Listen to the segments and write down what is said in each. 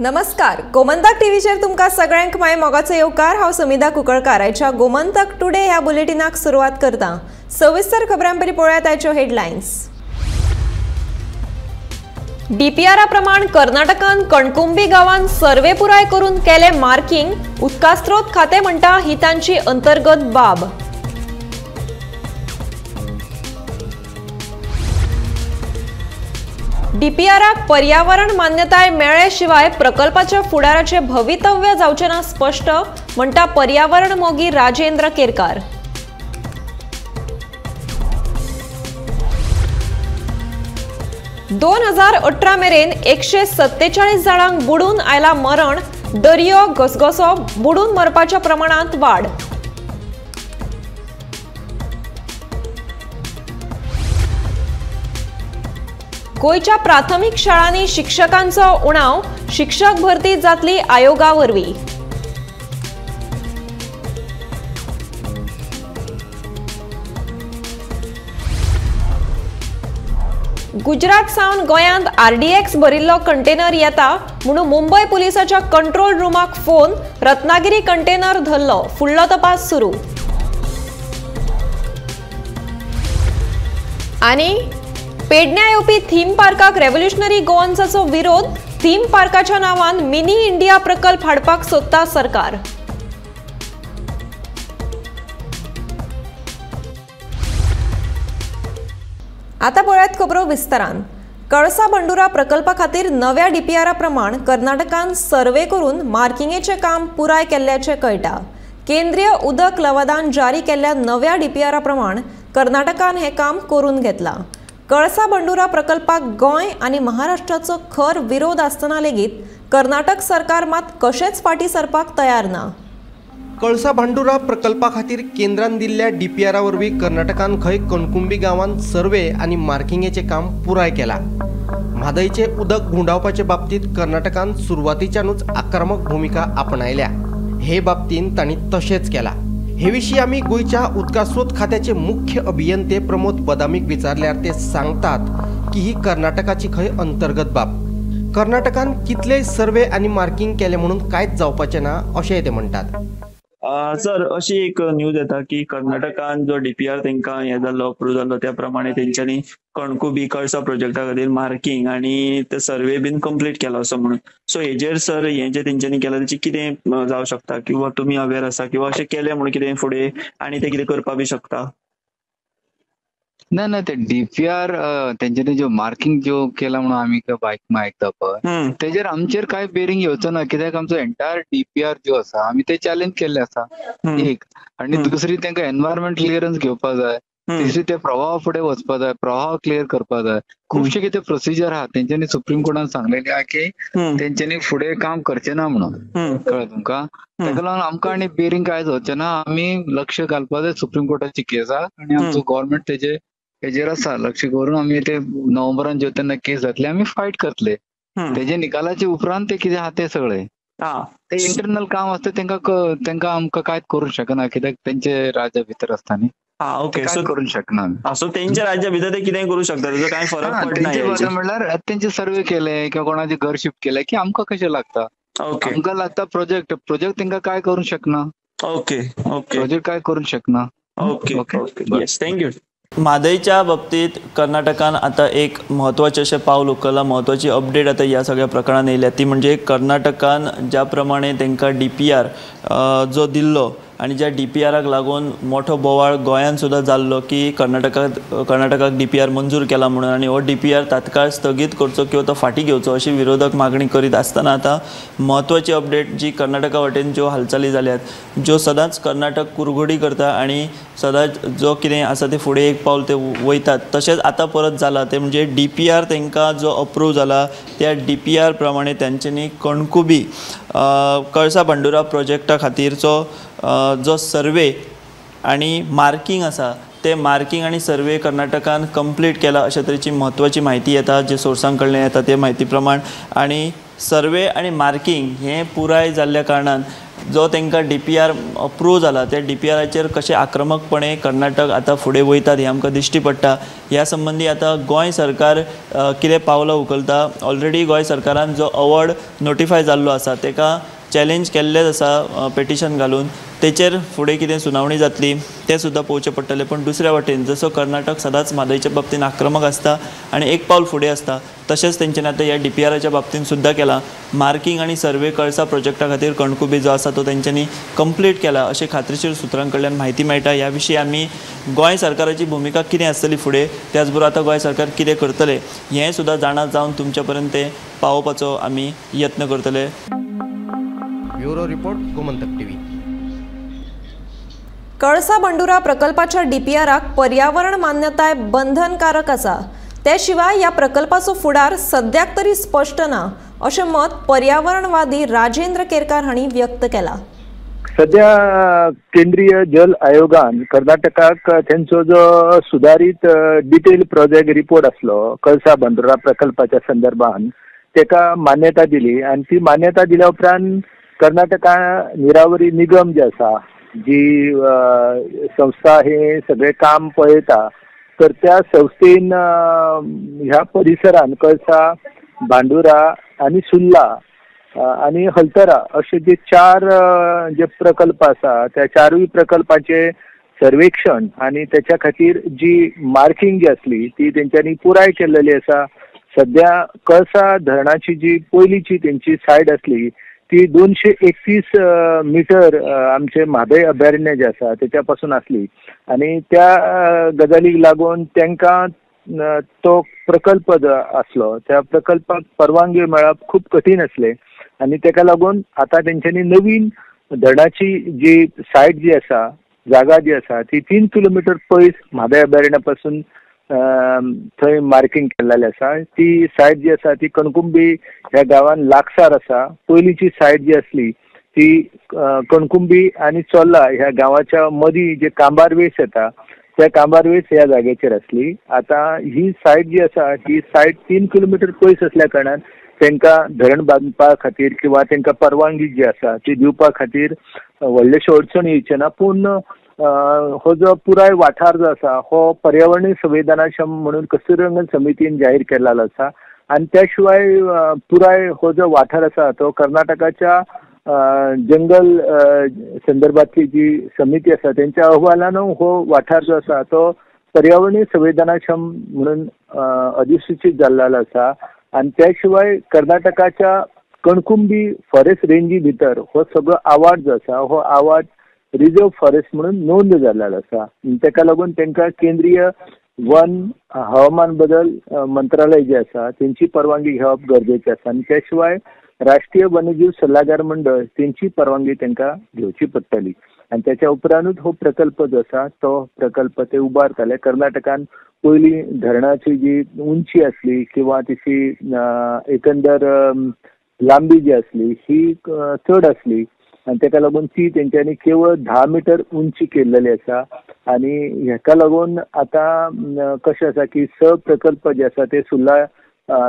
नमस्कार, गोमंतक टीव्हीचेर तुमकां सगळ्यांक my मोगाचो येवकार। हांव समिधा कुंकळकार आयच्या गोमंतक टुडे ह्या बुलेटिनाक सुरवात करता। सविस्तर खबरां परी पळोवया आयच्यो हेडलायन्स। डीपीआरा प्रमाण कर्नाटकान कणकुंबी गांवान सर्वे पुराय करून केले मार्किंग, उदकास्रोत खाते म्हणटा ही तांची अंतर्गत बाब। डीपीआराक पर्यावरण मान्यताय मेळ्ळे शिवाय प्रकल्पाच्या फुडाराचे भवितव्य जावचें ना स्पश्ट, म्हणटा पर्यावरण मोगी राजेंद्र केरकार। 2018 मेरेन 147 जाणांक बुडून आयला मरण, दर्यो घसघसो बुडून मरपाच्या प्रमाणांत वाड। गोंयच्या प्राथमिक शाळांनी शिक्षकांचो उणाव, शिक्षक भरती जातली आयोगा वरवीं। गुजरात सावन गोंयांत आरडीएक्स भरिल्लो कंटेनर येता म्हणून मुंबय पुलिसाच्या कंट्रोल रुमाक फोन, रत्नागिरी कंटेनर धरलो, फुडलो तपास सुरू। आनी पेडण्या येवपी थीम पार्काक रेव्होल्युशनरी गोवन्साचो विरोध, थीम पार्काच्या नांवान मिनी इंडिया प्रकल्प हाडपाक सोदता सरकार। आता पळयात खबरो विस्तारान। कळसा बंडुरा प्रकल्पा खातीर नव्या डीपीआरा प्रमाण कर्नाटकान सर्वे करून मार्किंगेचें काम पुराय केल्ल्याचें कळटा। केंद्रीय उदक लवादान जारी केल्ल्या नव्या डीपीआरा प्रमाण कर्नाटकान हें काम करून घेतलां। कळसा बंडुरा प्रकल्पाक गोंय आनी महाराष्ट्राचो खर विरोध आसतना लेगीत कर्नाटक सरकार मात कशेंच फाटीं सरपाक तयार ना। कळसा भांडुरा प्रकल्पा खातीर केंद्रान दिल्ल्या डीपीआरा वरवीं कर्नाटकान खंय कणकुंबी गांवांत सर्वे आनी मार्किंगेचें काम पुराय केलां। म्हादयचें उदक घुंवडावपाचे बाबतींत कर्नाटकान सुरवातीच्यानूच आक्रमक भुमिका आपणायल्या। हे बाबतींत तांणी तशेंच केलां। हे विशीं आमी गोंयच्या उदकास्रोत खात्याचे मुख्य अभियंते प्रमोद बदामीक विचारल्यार ते सांगतात की ही कर्नाटकाची खंय अंतर्गत बाब। कर्नाटकान कितलेय सर्वे आनी मार्किंग केले म्हणून कांयच जावपाचें ना अशेंय ते म्हणटात। सर, अशी एक न्यूज येता की कर्नाटकान जो डीपीआर तेंकां हे जाल्लो अप्रूव जाल्लो त्या प्रमाणे तेंच्यांनी कणकुंबी कळसा प्रोजेक्टा खातीर मार्किंग आनी ते सर्वे बीन कंप्लीट केलो असो म्हणून। सो हेजेर सर हें जे तेंच्यांनी केलां तेची कितें जावं शकता किंवा तुमी अवेर आसा किंवा अशें केलें म्हणून कितें फुडें आनी ते कितें करपाक बी शकता? ना ना, ते डीपीआर तेंच्यांनी जो मार्किंग जो केला म्हणून आमी बायक आयकता पळय तेजेर आमचेर कांय बेरिंग येवचो ना, कित्याक आमचो एंटायर डीपीआर जो आसा आमी ते चॅलेंज केल्ले आसा एक, आनी दुसरी तेंका एनवायरमेंट क्लियरन्स घेवपा जाय, तिसरी ते प्रवाह फुडें वचपा जाय, प्रवाह क्लियर करपा जाय, खुबशे कितें प्रोसिजर आहा तेंच्यांनी सुप्रीम कोर्टान सांगलेली आहा की तेंच्यांनी फुडें काम करचें ना म्हणून, कळ्ळें तुमकां? ताका लागून आमकां आनी बेरिंग कांय जावचें ना, आमी लक्ष घालपा जाय सुप्रीम कोर्टाची केस आहा आनी आमचो गव्हर्मेंट तेजे हेजेर आसा लक्ष करून आमी ते नोव्हेंबरान ज्यो तेन्ना केस जातले आमी फायट करतले, तेजे निकालाचे उपरांत ते कितें आहा ते सगळे ते इंटरनल काम आसता, तेंका आमकां कांयच करूंक शकना कित्याक तेंचे राज्या भितर आसता न्ही। ओके, सो करूंक शकना। सो तेंच्या राज्या भितर ते कितें करूंक शकता, तेजो कांय फरक पडना। म्हणल्यार तेंचे सर्वे केले किंवा कोणाचे घर शिफ्ट केले की आमकां कशें लागता, आमकां लागता प्रोजेक्ट, प्रोजेक्ट तेंका काय करूंक शकना। ओके ओके, प्रोजेक्ट काय करूंक शकना। Okay okay, yes, thank you. म्हादयच्या बाबतीत कर्नाटकान आतां एक म्हत्वाचें अशें पावल उखल्लां, म्हत्वाची अपडेट आतां ह्या सगळ्या प्रकरणान येयल्या ती म्हणजे कर्नाटकान ज्या प्रमाणे तांकां डीपीआर जो दिल्लो आनी ज्या डीपीआराक लागून मोठो बोवाळ गोंयांत सुद्दां जाल्लो की कर्नाटकाक डीपीआर मंजूर केला म्हणून आनी हो डीपीआर तात्काळ स्थगीत करचो किंवा तो फाटीं घेवचो अशी विरोधक मागणी करीत आसतना आतां म्हत्वाची अपडेट जी कर्नाटका वटेन ज्यो हालचाली जाल्यात, ज्यो सदांच कर्नाटक कुरघोडी करता आनी सदांच जो कितें आसा ते फुडें एक पावल ते वयतात, तशेंच आतां परत जालां तें म्हणजे डीपीआर तांकां जो अप्रूव जाला त्या डीपीआर प्रमाणे तांच्यांनी कणकुंबी कळसा भांडुरा प्रोजेक्टा खातीरचो जो सर्वे आनी मार्किंग आसा ते मार्किंग आनी सर्वे कर्नाटकान कंप्लीट केला अशा तरेची म्हत्वाची म्हायती येता, जे सोर्सां कडल्यान येता ते म्हायती प्रमाण। आनी सर्वे आनी मार्किंग हें पुराय जाल्ल्या कारणान जो तांकां DPR approve जाला त्या DPRाचेर कशें आक्रमकपणे कर्नाटक आतां फुडें वयतात हें आमकां दिश्टी पडटा. ह्या संबंदी आतां गोंय सरकार कितें पावलां उखलता, ऑलरेडी गोंय सरकारान जो अवॉर्ड नोटिफाय जाल्लो आसा ताका चॅलेंज केल्लेंच आसा पेटिशन घालून, तेचेर फुडें कितें सुनावणी जातली तें सुद्दां पळोवचें पडटलें. पूण दुसऱ्या वटेन जसो कर्नाटक सदांच म्हादयच्या बाबतीन आक्रमक आसता आनी एक पावल फुडें आसता, तशेंच तेंच्यांनी आतां ह्या DPRाच्या बाबतीन सुद्दां केलां. मार्किंग आनी सर्वे कळसा प्रोजेक्टा खातीर कणकुंबी जो आसा तो तेंच्यांनी कंप्लीट केला अशें खात्रीशीर सुत्रां कडल्यान म्हायती मेळटा. ह्या विशीं आमी गोंय सरकाराची भुमिका कितें आसतली फुडें, त्याच बरोबर आतां गोंय सरकार कितें करतलें हें सुद्दां जाणा जावन तुमच्या पर्यंत तें पावोवपाचो आमी यत्न करतले. Bureau report, Gomantak TV. Kalasa Bandura प्रकल्पाच्या DPRाक पर्यावरण मान्यताय बंधनकारक आसा, ते शिवाय ह्या प्रकल्पाचो फुडार सद्याक तरी स्पश्ट ना अशें मत पर्यावरणवादी राजेंद्र केरकार हांणी व्यक्त केला. सध्या केंद्रीय जल आयोगान कर्नाटकाक तेंचो जो सुदारीत डिटेल प्रोजेक्ट रिपोर्ट आसलो कळसा भांडुरा प्रकल्पाच्या संदर्भान तेका मान्यता दिली आनी ती मान्यता दिल्या उपरांत कर्नाटका निरावरी निगम जे आसा, जी संस्था हे सगळे काम पळयता, तर त्या संस्थेन ह्या परिसरान कळसा, भांडुरा आनी सुर्ला आनी हलतरा अशे जे चार जे प्रकल्प आसा त्या चारूय प्रकल्पाचे सर्वेक्षण आनी त्याच्या खातीर जी मार्किंग जी आसली ती तेंच्यांनी पुराय केल्लेली आसा. सध्या कळसा धरणाची जी पयलींची तेंची सायड आसली ती 231 मिटर आमचे म्हादय अभयारण्य जे आसा तेच्या पासून आसली आनी त्या गजालीक लागून तांकां तो प्रकल्प जो आसलो त्या प्रकल्पाक परवानगी मेळप खूब कठीण आसलें आनी तेका लागून आतां तेंच्यांनी नवीन धरणाची जी सायट जी आसा, जागा जी आसा ती 3 किलोमिटर पयस म्हादय अभयारण्या पासून थंय मार्किंग केल्लें आसा. ती सायट जी आसा ती कणकुंबी ह्या गांवान लागसार आसा. पयलींची सायट जी आसली ती कणकुंबी आनी चोर्ला ह्या गांवाच्या मदीं जे कांबारवेस येता त्या कांबारवेस ह्या जाग्याचेर आसली. आतां ही सायट जी आसा ही सायट 3 किलोमिटर पयस आसल्या कारणान तांकां धरण बांदपा खातीर किंवा तांकां परवानगी जी आसा ती दिवपा खातीर व्हडलेशे अडचण येवचे ना. पूण हो जो पुराय वाठार जो आसा हो पर्यावरणीय संवेदनाक्षम म्हणून कस्तुरीरंगन समितीन जाहीर केल्लो आसा आनी त्या शिवाय पुराय हो जो वाठार आसा तो कर्नाटकाच्या जंगल संदर्भातली जी समिती आसा तेंच्या अहवालान हो वाठार जो आसा तो पर्यावरणीय संवेदनाक्षम म्हणून अधिसूचित जाल्लो आसा. आनी त्या शिवाय कर्नाटकाच्या कणकुंबी फॉरेस्ट रेंजी भितर हो सगळो आवाज जो आसा हो आवाज रिजर्व फॉरेस्ट म्हणून नोंद जाल्लो आसा. तेका लागून तांकां केंद्रीय वन हवामान बदल मंत्रालय जे आसा तेंची परवानगी घेवप गरजेचें आसा आनी त्या शिवाय राष्ट्रीय वन्यजीव सल्लागार मंडळ तेंची परवानगी तांकां घेवची पडटली आनी त्याच्या उपरांतूच हो प्रकल्प जो आसा तो प्रकल्प ते उबारतले. कर्नाटकान पयलीं धरणाची जी उंची आसली किंवा तिची एकंदर लांबी जी आसली ही चड आसली आनी तेका लागून ती तेंच्यांनी केवळ 10 मिटर उंची केल्लेली आसा आनी हेका लागून आतां कशें आसा की 6 प्रकल्प जे आसा ते सुर्ला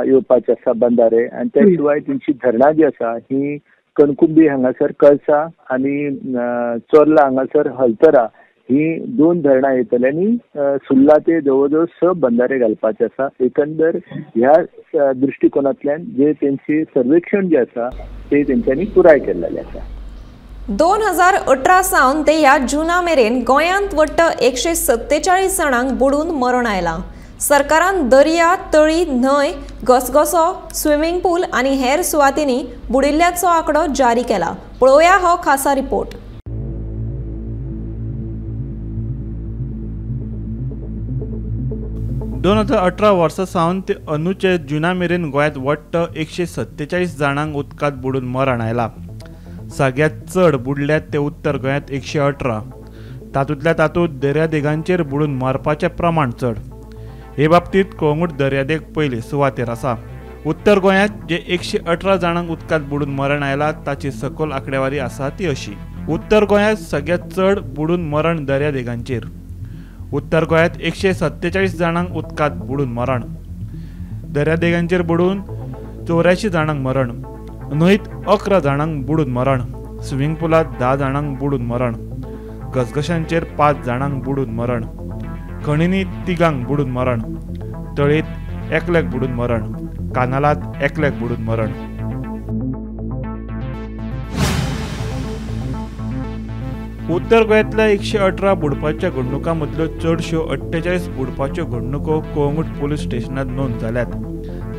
येवपाचे आसा बंधारे आनी त्या शिवाय तेंची धरणां जी आसा ही कणकुंबी हांगासर कळसा आनी चोर्ला हांगासर हलतरा ही 2 धरणां येतली आनी सुर्ला ते जवळ जवळ 6 बंधारे घालपाचे आसा. एकंदर ह्या दृश्टिकोनांतल्यान जे तेंचे सर्वेक्षण जे आसा ते तेंच्यांनी पुराय केल्लेलें आसा. 2018 सावन ते ह्या जुना मेरेन गोंयांत वट्ट 147 जाणांक बुडून मरण आयलां. सरकारान दर्या, तळी, न्हंय, घसघसो, स्विमींग पूल आनी हेर सुवातींनी बुडिल्ल्याचो आंकडो जारी केला. पळोवया हो खासा रिपोर्ट. दोन 2018 वर्सा सावन ते अंदूचे जुना मेरेन गोंयांत वट्ट 147 जाणांक उदकांत बुडून मरण आयलां. सगळ्यांत चड बुडल्यात ते उत्तर गोंयांत 118. तातूंतल्या तातूंत दर्यादेगांचेर बुडून मरपाचें प्रमाण चड. हे बाबतींत कळंगूट दर्यादेग पयले सुवातेर आसा. उत्तर गोंयांत जे 118 जाणांक उदकांत बुडून मरण आयलां ताची सकयल आंकडेवारी आसा ती अशी. उत्तर गोंयांत सगळ्यांत चड बुडून मरण दर्यादेगांचेर. उत्तर गोंयांत 147 जाणांक उदकांत बुडून मरण. दर्यादेगांचेर बुडून 84 जाणांक मरण. न्हंयत 11 जाणांक बुडून मरण. स्विमींग पुलांत 10 जाणांक बुडून मरण, घसघशांचेर 5 जाणांक बुडून मरण, खणींनी 3 बुडून मरण, तळयेंत 1 बुडून मरण, कानालांत 1 बुडून मरण. उत्तर गोंयांतल्या 118 बुडपाच्या घडणुकां मदल्यो चडश्यो 48 बुडपाच्यो घडणुको कळंगूट पुलीस स्टेशनांत नोंद जाल्यात.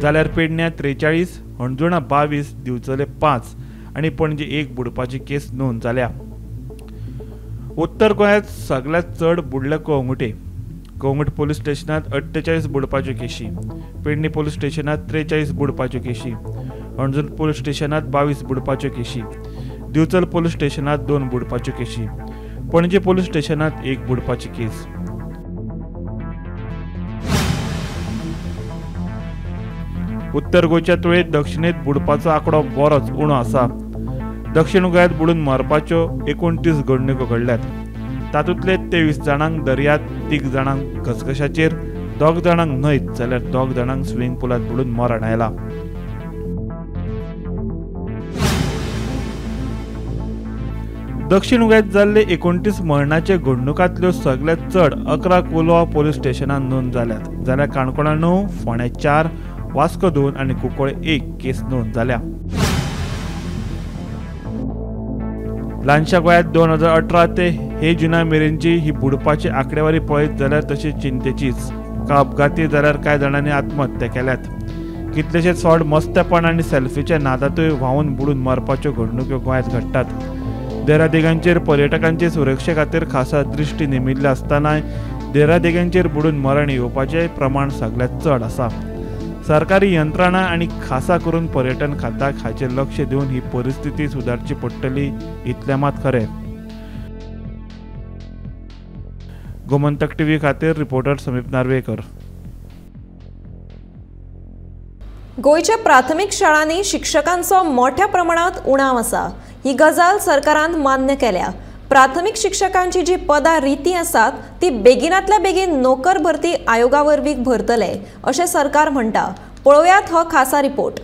जाल्यार पेडण्यां 43, हणजुणा 22, दिवचले 5 आनी पणजे 1 बुडपाची केस नोंद जाल्या. उत्तर गोंयांत सगळ्यांत चड बुडले कळंगुटे. कळंगूट पुलीस स्टेशनांत 48 बुडपाच्यो केशी, पेडणे पुलीस स्टेशनांत 43 बुडपाच्यो केशी, हणजूण पुलीस स्टेशनांत 22 बुडपाच्यो केशी, दिवचल पुलीस स्टेशनांत 2 बुडपाच्यो केशी, पणजे पुलीस स्टेशनांत 1 बुडपाची केस. उत्तर गोंयच्या तुळेंत दक्षिणेंत बुडपाचो आंकडो बरोच उणो आसा. दक्षिण गोंयांत बुडून मरपाच्यो 29 घडणुको घडल्यात. तातूंतले 23 जाणांक दर्यांत, 3 जाणांक घसघशाचेर, 2 जाणांक न्हंयत जाल्यार 2 जाणांक स्विमींग पुलांत बुडून मरण आयलां. दक्षिण गोंयांत जाल्ले 29 मरणाचे घडणुकांतल्यो सगळ्यांत चड 11 कोलवा पुलीस स्टेशनांत नोंद जाल्यात, जाल्यार काणकोणा 9, फोंड्यां 4, वास्को 2 आनी कुंकळे 1 केस नोंद जाल्या. ल्हानशा गोंयांत 2018 ते हे जुना मेरेनची ही बुडपाची आंकडेवारी पळयत जाल्यार तशी चिंतेचीच. का अपघाती जाल्यार कांय जाणांनी आत्महत्या केल्यात. कितलेशेच फावट मस्तेपण आनी सेल्फीच्या नादांतूय व्हांवून बुडून मरपाच्यो घडणुको गोंयांत घडटात. दर्यादेगांचेर पर्यटकांचे सुरक्षे खातीर खासा दृश्टी नेमिल्ली आसतनाय दर्यादेगांचेर बुडून मरण येवपाचें प्रमाण सगळ्यांत चड आसा. सरकारी यंत्रणा आनी खासा करून पर्यटन खात्याक हाचेर लक्ष दिवन ही परिस्थिती सुदारची पडटली इतलें मात खरें. गोमंतक टीव्ही खातीर रिपोर्टर समीप नार्वेकर. गोंयच्या प्राथमीक शाळांनी शिक्षकांचो मोठ्या प्रमाणात उणाव आसा. ही गजाल सरकारान मान्य केल्या. प्राथमीक शिक्षकांची जी पदां रिती आसात ती बेगिनातल्या बेगीन नोकर भरती आयोगा वरवीं भरतले अशें सरकार म्हणटा. पळोवयात हो खासा रिपोर्ट.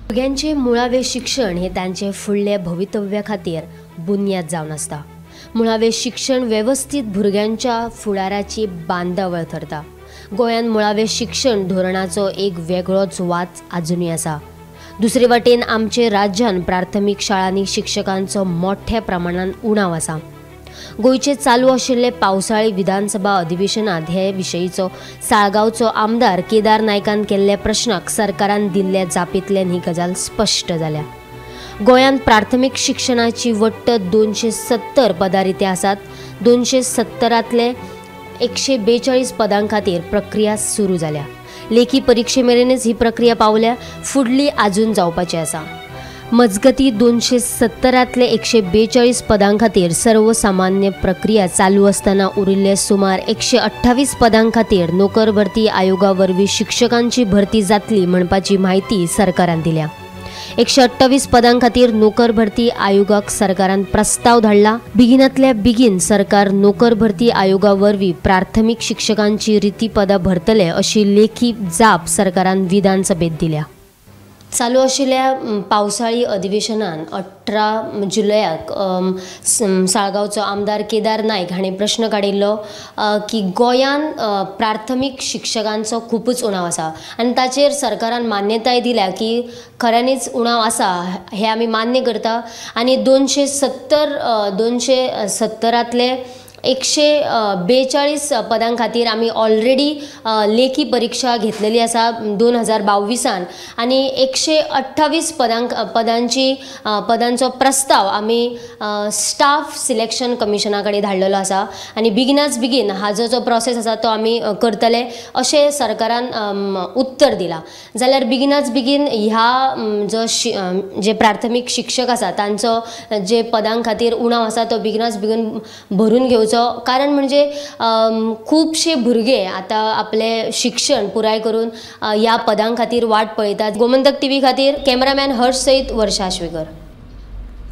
भुरग्यांचें मुळावें शिक्षण हें तांचे फुडल्या भवितव्या खातीर बुन्याद जावन आसता. मुळावें शिक्षण वेवस्थीत भुरग्यांच्या फुडाराची बांदावळ थरता. गोंयांत मुळावें शिक्षण धोरणाचो एक वेगळोच वाद आजुनूय आसा. दुसरे वाटेन आमचे राज्यान प्राथमीक शाळांनी शिक्षकांचो मोठ्या प्रमाणान उणाव आसा. गोंयचे चालू आशिल्ले पावसाळी विधानसभा अधिवेशनांत हे विशयीचो साळगांवचो आमदार केदार नायकान केल्ल्या प्रश्नाक सरकारान दिल्ल्या जापेंतल्यान ही गजाल स्पश्ट जाल्या. गोंयांत प्राथमीक शिक्षणाची वट्ट 270 पदां रिती आसात. 270तले 142 पदां खातीर प्रक्रिया सुरू जाल्या. लेखी परिक्षे मेरेनच ही प्रक्रिया पावल्या, फुडली आजून जावपाची आसा. मजगती 270तले 142 पदां खातीर सर्वसामान्य प्रक्रिया चालू आसतना उरिल्ले सुमार 128 पदां खातीर नोकर भरती आयोगा वरवीं शिक्षकांची भरती जातली म्हणपाची म्हायती सरकारान दिल्या. 128 पदां खातीर नोकर भरती आयोगाक सरकारान प्रस्ताव धाडला. बेगिनातल्या बेगीन सरकार नोकर भरती आयोगा वरवीं प्राथमीक शिक्षकांची रिती पदां भरतले अशी लेखी जाप सरकारान विधानसभेत दिल्या. चालू आशिल्ल्या पावसाळी अधिवेशनान 18 जुलयाक साळगांवचो आमदार केदार नायक हाणें प्रश्न काडिल्लो की गोंयांत प्राथमीक शिक्षकांचो खुबूच उणाव आसा आनी ताचेर सरकारान मान्यताय दिल्या की खऱ्यांनीच उणाव आसा हें आमी मान्य करता आनी 270तले 142 पदां खातीर आमी ऑलरेडी लेखी परीक्षा घेतलेली आसा 2022 आनी 128 पदांचो प्रस्ताव आमी स्टाफ सिलेक्शन कमिशना कडेन धाडलेलो आसा आनी बेगिनाच बेगीन हाजो जो प्रोसेस आसा तो आमी करतले अशें सरकारान उत्तर दिलां. जाल्यार बेगिनाच बेगीन ह्या जो जे प्राथमीक शिक्षक आसा तांचो जे पदां खातीर उणाव आसा तो बेगिनाच बेगीन भरून घेवचो. कारण म्हणजे खुबशे भुरगे आतां आपलें शिक्षण पुराय करून ह्या पदां खातीर वाट पळयतात. गोमंतक टीव्ही खातीर कॅमेरामॅन हर्ष सयत वर्षा आश्वेकर.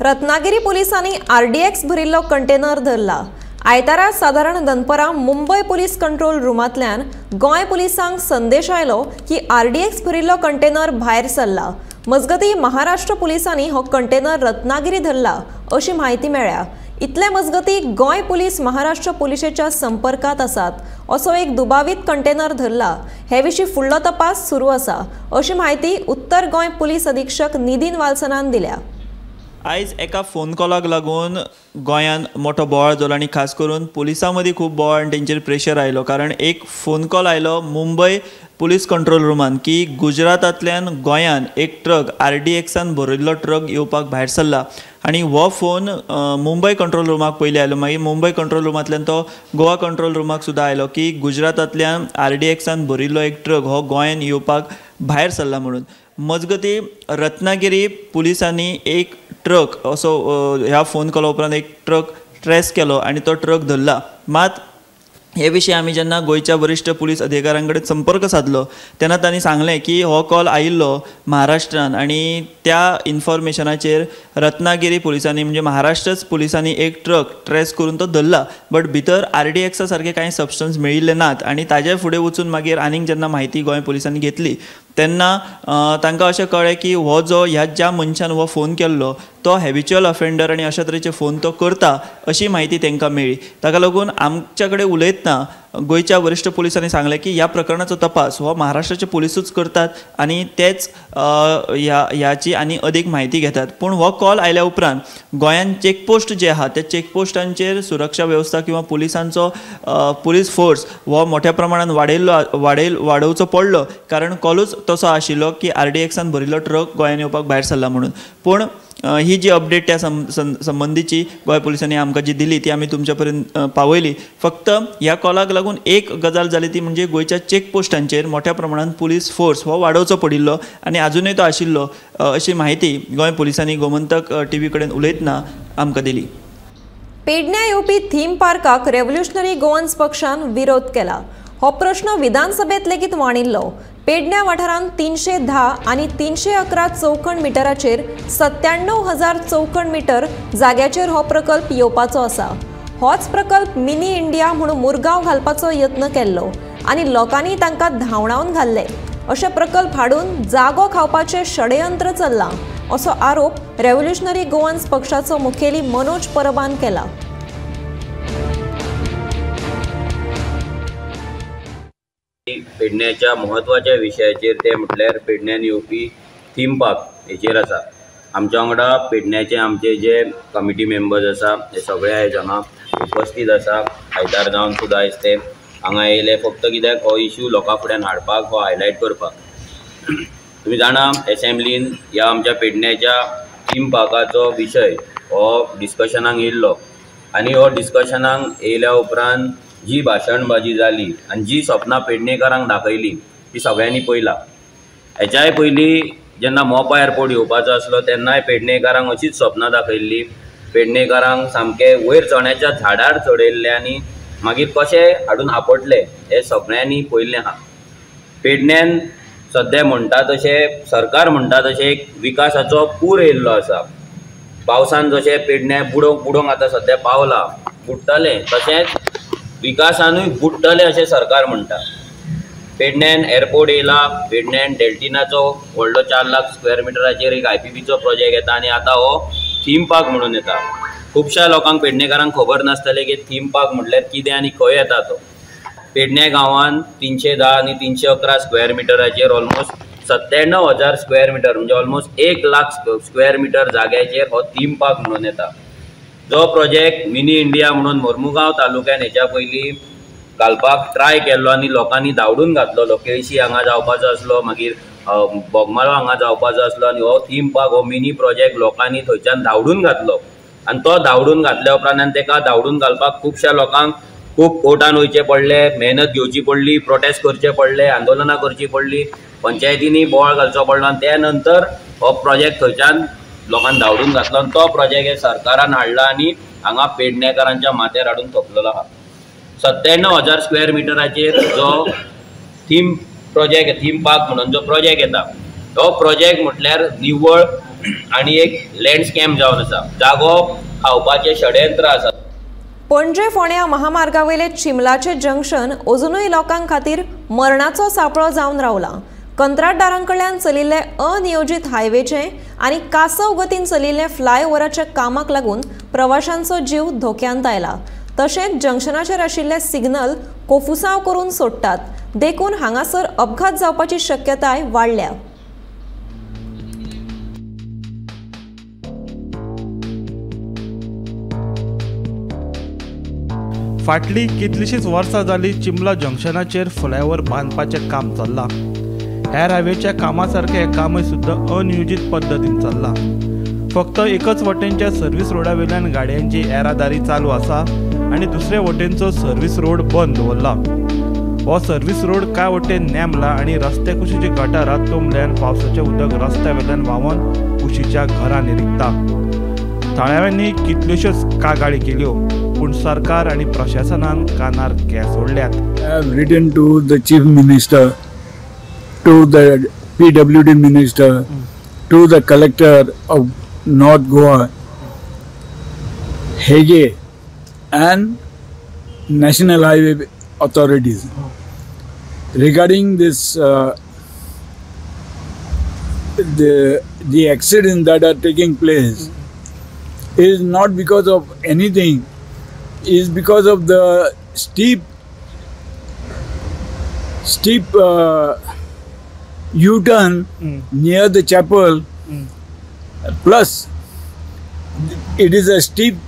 रत्नागिरी पोलिसांनी आरडीएक्स भरिल्लो कंटेनर धरला. आयतारा सादारण दनपरां मुंबय पुलीस कंट्रोल रुमांतल्यान गोंय पुलिसांक संदेश आयलो की आरडीएक्स भरिल्लो कंटेनर भायर सरला. मजगतीं महाराष्ट्र पुलिसांनी हो कंटेनर रत्नागिरी धरला अशी म्हायती मेळ्ळ्या। इतले मजगतीं गोंय पुलीस महाराष्ट्र पुलिशेच्या संपर्कात आसात असो एक दुबावीत कंटेनर धरला। हे विशीं फुडलो तपास सुरू आसा अशी म्हायती उत्तर गोंय पुलीस अधीक्षक निधीन वालसनान दिल्या। आयज एका फोन कॉलाक लागून गोंयांत मोठो बोवाळ जालो आनी खास करून पुलिसां मदीं खूब बोवाळ आनी तेंचेर प्रेशर आयलो, कारण एक फोन कॉल आयलो मुंबय पुलीस कंट्रोल रुमान की गुजरातांतल्यान गोंयांत एक ट्रक RDXान भरिल्लो ट्रक येवपाक भायर सरला आनी हो फोन मुंबय कंट्रोल रुमाक पयलीं आयलो, मागीर मुंबय कंट्रोल रुमांतल्यान तो गोवा कंट्रोल रुमाक सुद्दां आयलो की गुजरातांतल्यान RDXान भरिल्लो एक ट्रक हो गोंयांत येवपाक भायर सरला म्हणून। मजगतीं रत्नागिरी पुलिसांनी एक ट्रक असो ह्या फोन कॉला उपरांत एक ट्रक ट्रेस केलो आनी तो ट्रक धरला। मात हे विशीं आमी जेन्ना गोंयच्या वरिश्ठ पुलीस अधिकाऱ्यां कडेन संपर्क सादलो तेन्ना तांणी सांगलें की हो कॉल आयिल्लो महाराष्ट्रान आनी त्या इन्फॉर्मेशनाचेर रत्नागिरी पुलिसांनी म्हणजे महाराष्ट्रच पुलिसांनी एक ट्रक ट्रेस करून तो धरला, बट भितर RDXा सारके कांय सबस्टन्स मेळिल्ले नात आनी ताजे फुडें वचून मागीर आनीक जेन्ना म्हायती गोंय पुलिसांनी घेतली तेन्ना तांकां अशें कळ्ळें की हो जो ह्या ज्या मनशान हो फोन केल्लो तो हॅबिच्युअल ऑफेंडर आनी अशा तरेचे फोन तो करता अशी म्हायती तांकां मेळ्ळी। ताका लागून आमच्या कडेन उलयतना गोंयच्या वरिश्ठ पुलिसांनी सांगलें की ह्या प्रकरणाचो तपास हो महाराष्ट्राचे पुलिसूच करतात आनी तेच ह्याची आनी अदीक म्हायती घेतात। पूण हो कॉल आयल्या उपरांत गोंयांत चॅकपोस्ट जे आहा त्या चॅकपोस्टांचेर सुरक्षा वेवस्था किंवा पुलिसांचो पुलीस फोर्स हो मोठ्या प्रमाणान वाडोवचो पडलो, कारण कॉलूच तसो आशिल्लो की RDXान भरिल्लो ट्रक गोंयांत येवपाक भायर सरला म्हणून। पूण ही जी अपडेट त्या संबंदीची गोंय पुलिसांनी आमकां जी दिली ती आमी तुमच्या पर्यंत पावयली। फक्त ह्या कॉलाक लागून एक गजाल जाली ती म्हणजे गोंयच्या चॅकपोस्टांचेर मोठ्या प्रमाणान पुलीस फोर्स हो वाडोवचो पडिल्लो आनी आजुनूय तो आशिल्लो अशी म्हायती गोंय पुलिसांनी गोमंतक टीव्ही कडेन उलयतना आमकां दिली। पेडण्या येवपी थीम पार्काक रेव्होल्युशनरी गोवन्स पक्षान विरोध केला। हो प्रश्न विधानसभेत लेगीत मांडिल्लो। पेडण्या वाठारांत 310 आनी 311 चौखण मिटराचेर 97,000 चौखण मिटर जाग्याचेर हो प्रकल्प येवपाचो आसा। होच प्रकल्प मिनी इंडिया म्हणून मुरगांव घालपाचो यत्न केल्लो आनी लोकांनी तांकां धांवडावन घाल्ले। अशे प्रकल्प हाडून जागो खावपाचें षडयंत्र चल्लां असो आरोप रेव्होल्युशनरी गोवन्स पक्षाचो मुखेली मनोज परबान केला। पेडण्याच्या म्हत्वाच्या विशयाचेर ते म्हटल्यार पेडण्यान येवपी थीम पार्क हेचेर आसा। आमच्या वांगडा पेडण्याचे आमचे जे कमिटी मेंबर्स आसा ते सगळे आयज हांगा उपस्थित आसा। आयतार जावन सुद्दां आयज ते हांगा येयले फक्त कित्याक हो इशू लोकां फुड्यान हाडपाक, हो हायलायट करपाक। तुमी जाणा एसेंब्लीन ह्या आमच्या पेडण्याच्या थीम पार्काचो विशय हो डिस्कशनाक येयल्लो आनी हो डिस्कशनाक येयल्या उपरांत जी भाशणबाजी जाली आनी जी सपनां पेडणेकारांक दाखयली ती सगळ्यांनी पळयला। हेच्याय पयलीं जेन्ना मोपा एअरपोर्ट येवपाचो आसलो तेन्नाय पेडणेकारांक अशीच सपनां दाखयल्ली। पेडणेकारांक सामकें वयर चण्याच्या झाडार चडयल्ले आनी मागीर कशें हाडून आपटले हें सगळ्यांनी पळयल्लें आहा। पेडण्यान सद्या म्हणटा तशें सरकार म्हणटा तशें एक विकासाचो पूर येयल्लो आसा। पावसान जशें पेडण्यां बुडोवंक बुडोवंक आतां सद्या पावला बुडटलें, तशेंच विकासानूय बुडटलें अशें सरकार म्हणटा। पेडण्यान एअरपोर्ट येयला, पेडण्यान डेल्टिनाचो व्हडलो 4 लाख स्क्वेअर मिटराचेर एक IPPचो प्रोजेक्ट येता आनी आतां हो थीम पार्क म्हणून येता। खुबश्या लोकांक पेडणेकारांक खबर नासतलें की थीम पार्क म्हटल्यार कितें आनी खंय येता तो। पेडणे गांवांत 310 आनी 311 स्क्वेअर मिटराचेर ऑलमोस्ट 97,000 स्क्वेअर मिटर म्हणजे ऑलमोस्ट 1 लाख स्क्वेअर मिटर जाग्याचेर हो थीम पार्क म्हणून येता। जो प्रोजेक्ट मिनी इंडिया म्हणून मोर्मुगांव तालुक्यान हेच्या पयलीं घालपाक ट्राय केल्लो आनी लोकांनी धांवडून घातलेलो। केळशी हांगा जावपाचो आसलो, मागीर बोगमाळो हांगा जावपाचो आसलो आनी हो थीम पार्क हो मिनी प्रोजेक्ट लोकांनी थंयच्यान धांवडून घातलो आनी तो धांवडून घातल्या उपरांत आनी तेका धांवडून घालपाक खुबश्या लोकांक खूब कोर्टान वयचें पडलें, मेहनत घेवची पडली, प्रोटेस्ट करचे पडले, आंदोलनां करचीं पडलीं, पंचायतींनी बोवाळ घालचो पडलो आनी त्या नंतर हो प्रोजेक्ट थंयच्यान लोकांक धांवडून घातलो आनी तो प्रोजेक्ट हे सरकारान हाडला आनी हांगा पेडणेकारांच्या माथ्यार हाडून थोपलेलो आहा। 97,000 स्क्वेअर मिटराचेर जो थीम प्रोजेक्ट थीम पार्क म्हणून जो प्रोजेक्ट येता तो प्रोजेक्ट म्हटल्यार निव्वळ आनी एक लँड स्कॅम जावन आसा, जागो खावपाचें षडयंत्र आसा। पणजे फोंड्या महामार्गावयले चिमलाचे जंक्शन अजुनूय लोकां खातीर मरणाचो सापळो जावन रावला। कंत्राटदारां कडल्यान चलिल्ले अनियोजीत हायवेचे आनी कासव गतीन चलिल्ले फ्लायओव्हराच्या कामाक लागून प्रवाशांचो जीव धोक्यांत आयला. तशेंच जंक्शनाचेर आशिल्ले सिग्नल कोफुसांव करून सोडटात, देखून हांगासर अपघात जावपाची शक्यताय वाडल्या. फाटली कितलीशीच वर्सां जाली चिंबला जंक्शनाचेर फ्लायओव्हर बांदपाचें काम चल्लां. हेर हायवेच्या कामा सारकें हें कामय सुद्दां अनियोजीत पद्दतीन चल्लां. फक्त एकच वटेनच्या सर्वीस रोडा वयल्यान गाडयांची येरादारी चालू आसा आनी दुसरे वटेनचो सर्वीस रोड बंद दवरला. हो सर्वीस रोड कांय वटेन नेमला आनी रस्त्या कुशीची गटारां तुंबल्यान पावसाचें उदक रस्त्या वयल्यान व्हांवन कुशीच्या घरांनी रिगता. थळाव्यांनी कितल्योश्योच कागाळी केल्यो, पूण सरकार आनी प्रशासनान कानार केंस ओडल्यात. I have written to the Chief Minister, to the PWD Minister, to the Collector of North Goa, Hege, and National Highway authorities regarding this the accidents that are taking place is not because of anything, is because of the steep U-turn near the chapel. Plus it is a steep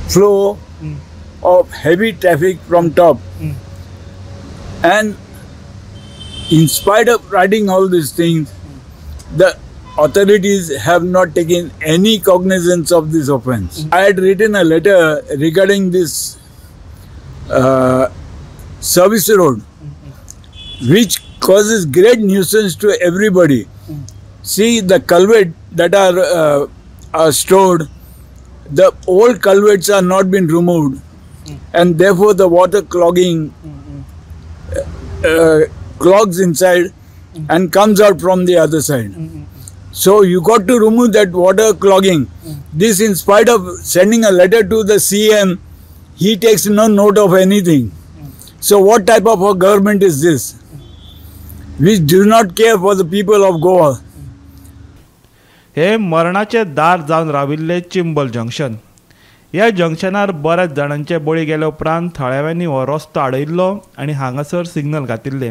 flow of heavy traffic from top. And in spite of writing all these things, the authorities have not taken any cognizance of this offense. I had written a letter regarding this service road, which causes great nuisance to everybody. See the culvert that are stored, the old culverts are not been removed, and therefore the water clogging clogs inside and comes out from the other side. So you got to remove that water clogging. This, in spite of sending a letter to the CM, he takes no note of anything. So what type of a government is this, which do not care for the people of Goa? हे मरणाचे दार जावन राविल्ले Chimbel junction. ह्या जंक्शनार बऱ्याच जाणांचे बळी गेल्या उपरांत थळाव्यांनी हो रस्तो आडयल्लो आनी हांगासर सिग्नल घातिल्ले,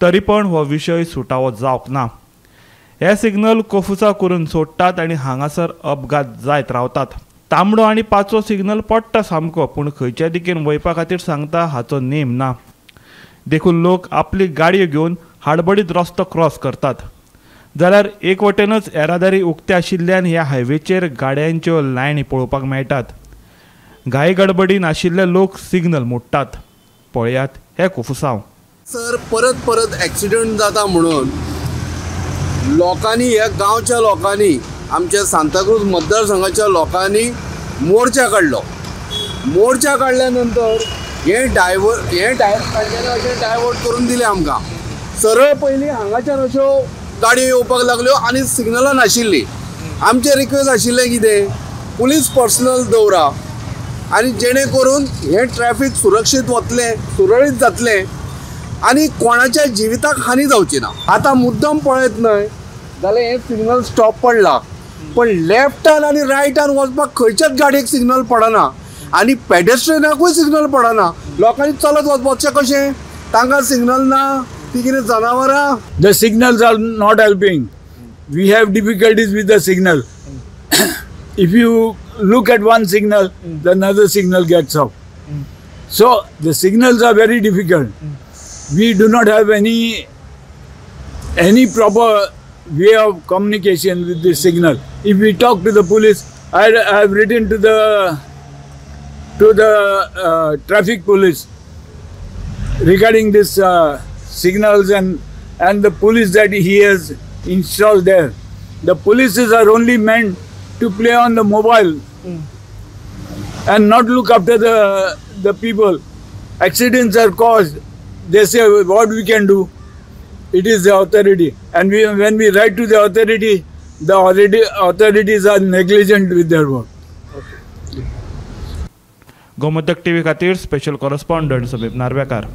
तरी पण हो विशय सुटावो जावंक ना. हे सिग्नल कोफुसांव करून सोडटात आनी हांगासर अपघात जायत रावतात. तांबडो आनी पाचवो सिग्नल पडटा सामको, पूण खंयच्या दिकेन वयपा खातीर सांगता हाचो नेम ना. देखून लोक आपली गाडयो घेवन हाडबडीत रस्तो क्रॉस करतात. जाल्यार एक वटेनच येरादारी उक्ते आशिल्ल्यान ह्या हायवेचेर गाडयांच्यो लायनी पळोवपाक मेळटात. घाई गडबडीन आशिल्ले लोक सिग्नल मोडटात. पळयात हे कोफुसांव. सर, परत परत एक्सिडंट जाता म्हणून लोकांनी, ह्या गांवच्या लोकांनी, आमच्या सांताक्रूज मतदारसंघाच्या लोकांनी मोर्चा काडलो. मोर्चा काडल्या नंतर हे डायवर्ट अशें डायवर्ट करून दिलें आमकां. सरळ पयलीं हांगाच्यान अश्यो गाडयो येवपाक लागल्यो आनी सिग्नलां नाशिल्लीं. आमचें रिक्वेस्ट आशिल्लें कितें, पुलीस पर्सनल दवरा आनी जेणे करून हें ट्रॅफिक सुरक्षीत वतलें, सुरळीत जातलें आनी कोणाच्या जिविताक हानी जावची ना. आतां मुद्दम पळयत न्हय जाल्यार हें सिग्नल स्टॉप पडला, पण लेफ्टान आनी रायटान वचपाक खंयच्याच गाडयेक सिग्नल पडना आनी पेडेस्ट्रियनाकूय सिग्नल पडना. लोकांनी चलत वचपाचें कशें, तांकां सिग्नल ना, ती कितें जनावरां. The signals are not helping. We have difficulties with the signal. If you look at one signal, the another signal gets off. So the signals are very difficult. We do not have any proper way of communication with the signal. If we talk to the police, I have written to the traffic police regarding this signals and the police that he has installed there. The polices are only meant to play on the mobile and not look after the people. Accidents are caused. They say what we can do. It is the authority, and when we write to the authority, the authorities are negligent with their work. Okay. Gomantak TV खातीर special कॉरस्पॉन्डंट समीप नार्वेकार.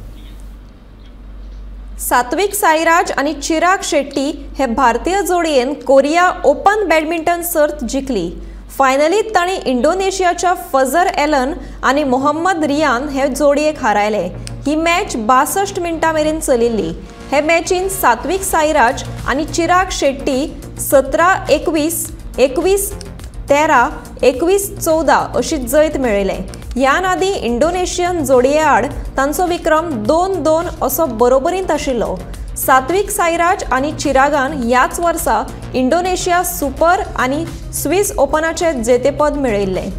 सात्विक साईराज आनी चिराग शेट्टी हे भारतीय जोडयेन Korea open badminton सर्त जिखली. फायनलीत तांणी इंडोनेशियाच्या फजर एलन आनी मोहम्मद रियान हे जोडयेक हारायले. ही मॅच 62 मिनटां मेरेन चलिल्ली. हे मॅचीन सात्विक साईराज आनी चिराग शेट्टी 17-21, 21-13, 21-14 अशी जैत मेळयलें. ह्यान आदीं इंडोनेशियन जोडये आड तांचो विक्रम 2-2 असो बरोबरींत आशिल्लो. सात्विक साईराज आनी चिरागान ह्याच वर्सा इंडोनेशिया सुपर आनी स्विस ओपनाचें जेतेपद मेळयिल्लें.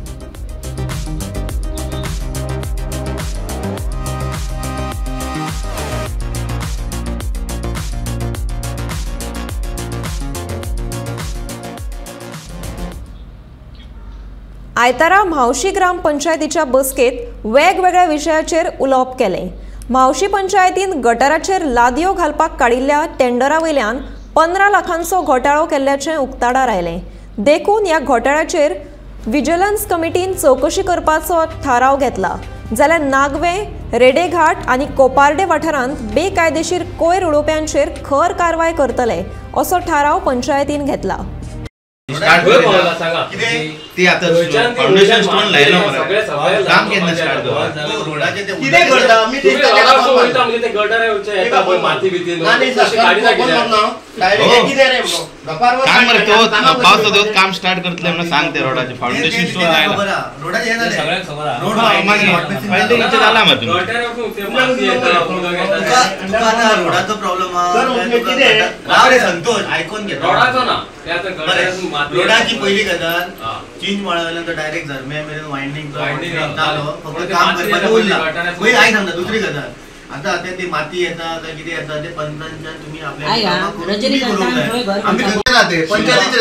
आयतारा म्हावशी ग्रामपंचायतीच्या बसकेत वेगवेगळ्या विशयाचेर उलोवप केलें. म्हावशी पंचायतीन गटाराचेर लादयो घालपाक काडिल्ल्या टेंडरा वयल्यान 15 लाखांचो घोटाळो केल्ल्याचें उक्ताडार आयलें. देखून ह्या घोटाळ्याचेर विजिलन्स कमिटीन चवकशी करपाचो थाराव घेतला. जाल्यार नागवे, रेडेघाट आनी कोपार्डे वाठारांत बेकायदेशीर कोयर उडोवप्यांचेर खर कारवाय करतले असो थाराव पंचायतीन घेतला. ती आता फाउंडेशन स्टोन लायलो मरे, काम केन्ना स्टार्ट कितें करता आमी सांग मरे, तो पावस तो काम स्टार्ट करतले म्हणून सांग. ते रोडाचे फाउंडेशन स्टोन लायला, जाला मरे. रोडाचो प्रॉब्लेम आहा संतोष, आयकून घे. रोडाचो ना, रोडाची पहिली गजाल चिंच मळा वयल्यान तो डायरेक्ट झरम्या मेरेन वायंडींग जालो, फक्त काम करपाचें उरलां. पयलीं आयक सांगता. दुसरी गजाल आतां आतां ती माती येता काय कितें येता ते पंचायतीन तुमी आपल्या पंचायतीचेर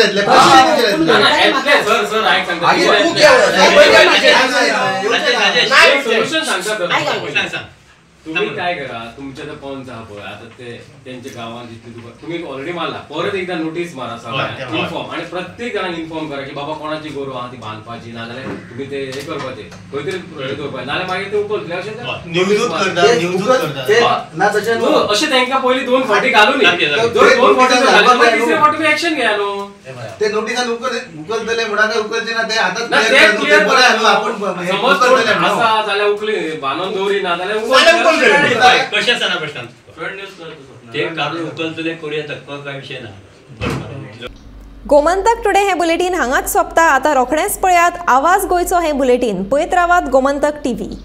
येतले, पंचायतीचेर येतले. तुम्ही काय करा, तुमच्या आता पंच आहा पळय आता ते त्यांच्या गावान जितले तुका तुम्ही ऑलरेडी मारला, परत एकदा नोटीस मारा सगळ्यांक इन्फॉर्म, आणि प्रत्येक जाणांक इन्फॉर्म करा की बाबा कोणाची गोरवां आहा ती बांदपाची, नाजाल्यार तुम्ही ते हे करपाचे खंय तरी हे दवरपाचे, नाजाल्यार मागीर ते उखलतले. अशें अशें तांकां पयलीं 2 फावटी घालून, 2 फावटी तिसरे फावटी तुमी एक्शन घेया न्हू. ते नोटिसान उखलतले म्हणून काय उखलचे ना ते आतां समज आसा जाल्यार उखली बांदून दवरी ना जाल्यार कशें आसना प्रश्न ते काडून उखलतले करूया, धक्को काय विशय ना. गोमंतक टुडे हे बुलेटीन हांगाच सोंपता. आतां रोखडेंच पळयात आवाज गोंयचो हें बुलेटीन. पळयत रावात गोमंतक टीव्ही.